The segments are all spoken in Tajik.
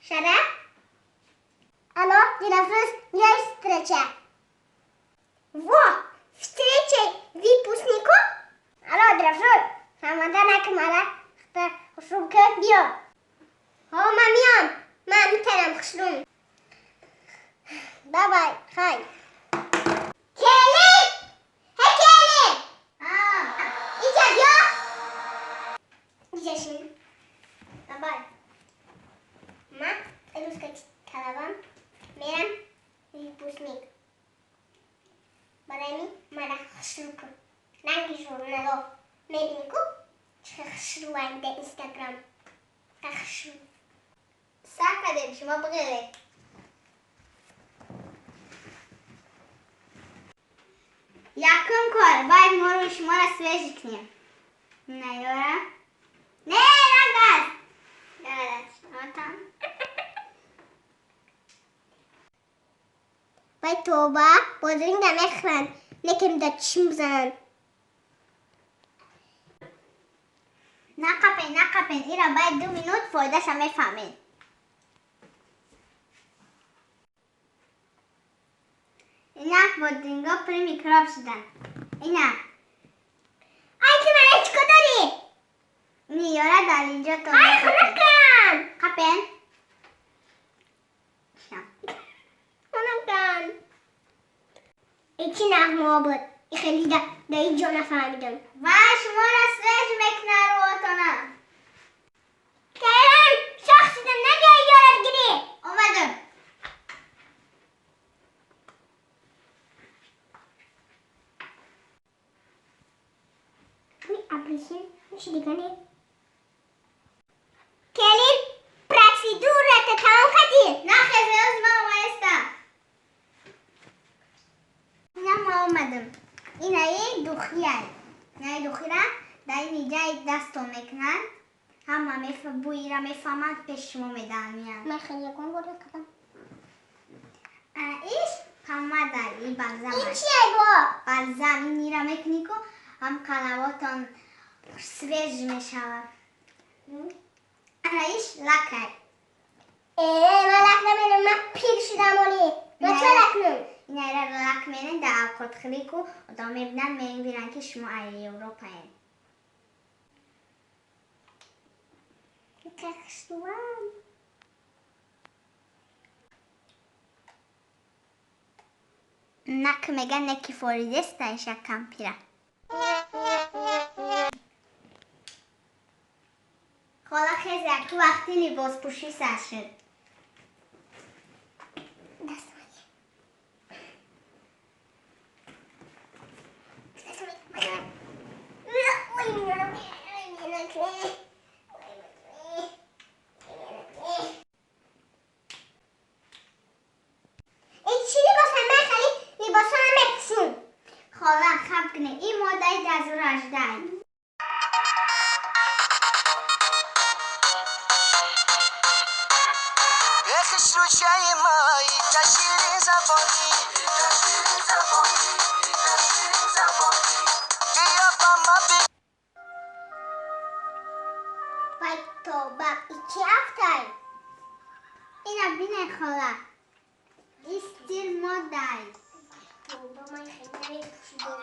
Шара? Алло, Дилафрӯз, биёй встреча. Во, встреча выпускников? Алло, Дилафрӯз, фаҳмада накумара, хушрӯ биё. Ҳо, ман миём. Ман митанам хушрӯм. Давай, хай. Келин! Ҳе, келин! Иҷа биё. Иҷа шин. Давай. Ман русский талабам мерам выпускник. Барои мин мара хушрӯ кун. Ранги журнало мебинӣ ку, чӣ хел хушрӯам дар Инстаграм. Хушрӯ. Сар кардем, шумо бигиред. Якум кор, бояд моро шуморо свежий кунем. Наёра? Не, нагаз! Шумотам. Вай тоба, бодринга мехӯранд, некем дар чишм бизананд. Нақапен, нақапен, ира бояд 2 минут фоидаша мефаҳмед. Инак бодринго пури микроб шуданд. Ина. Ай, ту мара чӣ кор дорӣ? Ниёра дар инҷо то Ай, хунукам! Қапен. Хунукам. И чӣ нағмаҳо буд? И хеле дар ҳеҷ ҷо нафаҳмидам. Ва шуморо свеж мекунад рӯотона. Кайран, шох шудам, набиёй ёра бигирӣ. Омадам. Бӯи апельсин чӣ дига не? Келин, процедурата тамом кардӣ? Нахез, ҳоз ман омаестам. Ина ма омадам. Инаи духиай. Инаи духира дар ин иҷаи дастон мекунанд. Ҳама бӯира мефаҳманд, пеши шумо медаҳанд меянд. Ман хеле ягон бор накардам. Иш помада, и балзам. Ин чие бо? Балзам, ин ира мекунӣ ку, ҳам қалавотон свеж мешавад. Ана иш лакай. Э, ман лак намерам, ман пир шудам оли. Ман чӣ лак кунам? Инаира лак мерен дар авқотхӯрӣ ку, одам мебинанд, мебинанд ки шумо ай Европаед. Как хушрӯам. Нак мега неки форидеста иша кампира. Хола хезе, ку вақти либоспӯшӣ сар шуд. Дастам. Эй, чӣ либосам? Ман хеле либосо намепӯшум. Хола, хаб кунед, ин модаи 2018. Хушрӯчаи май, ташири забонӣ, бия ба ма. Вай тоба, и чӣ афтай? Ина бинед, хола. Ин стил модай. Тоба, ман хеле намепӯшидам.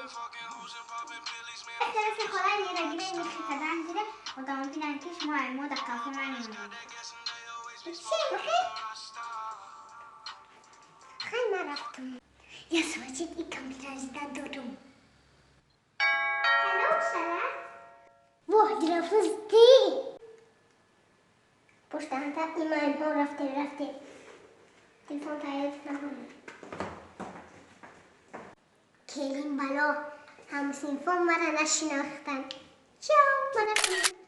Тарафи хола ира гире михи кадан гире, одамо бинанд ки шумо ай мода қафо намемонед. Чӣ михи? Хай, ман рафтам. Я свачит и кампира зида дорум. Ҳалло, Шара. Воҳ, Дилафрӯз, ти? Пуштанта иман ҳо рафтем, рафтем. Телефон тайёр накунем. Келин бало, ҳамсинфон мара нашинохтанд. Чао, ман рафтам.